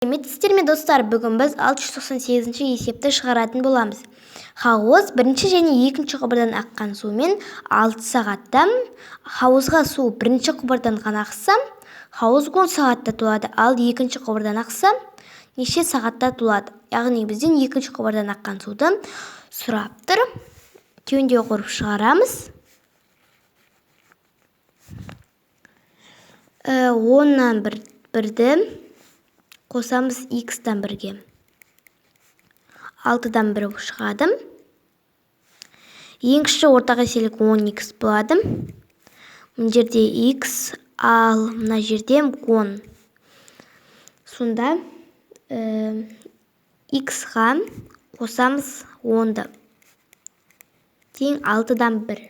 Сәлеметсіздер ме, достар! Бүгін біз 698 есепті шығаратын боламыз. Хауыз бірінші және екінші құбырдан аққан сумен 6 сағатта, хауызға су бірінші құбырдан ғана ақса, хауыз 10 сағатта толады, ал екінші құбырдан ақса, неше сағатта толады? Яғни бізден екінші құбырдан аққан суды сұрап тұр. Теңдеу құрып шығарамыз. 10-нан бірді қосамыз x-тан бірге. 6-дан 1 шығады. Ең кіші ортақ еселік 10x болады. Мына жерде x, ал мына жерде 10. Сонда x-ға қосамыз 10-ды. Тең 6-дан 1.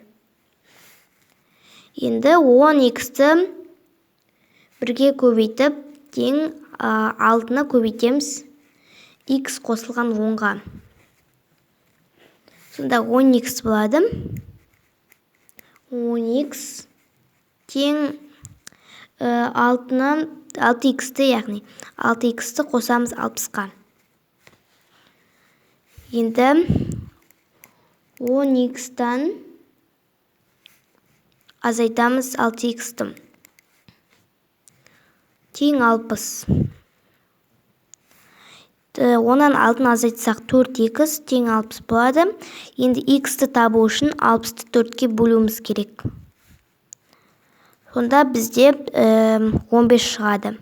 Енді 10x-ті бірге көбейтіп, тең 6-ны көбейтеміз x қосылған 10-ға. Сонда 10x болады. 10x тең 6-ны, 6x-ті, яғни 6x-ті қосамыз 60-қа. Енді 10x-тан азайтамыз 6x-ті. Тең 60. Онан 6-ны азайтсақ, 4x тең 60 болады. Енді x-ті табу үшін 60-ты 4-ке бөлуіміз керек. Сонда бізде 15 шығады.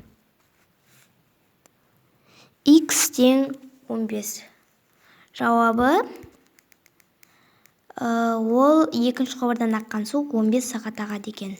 X тең 15. Жауабы ол екінші құбырдан аққан су 15 сағат ағады екен.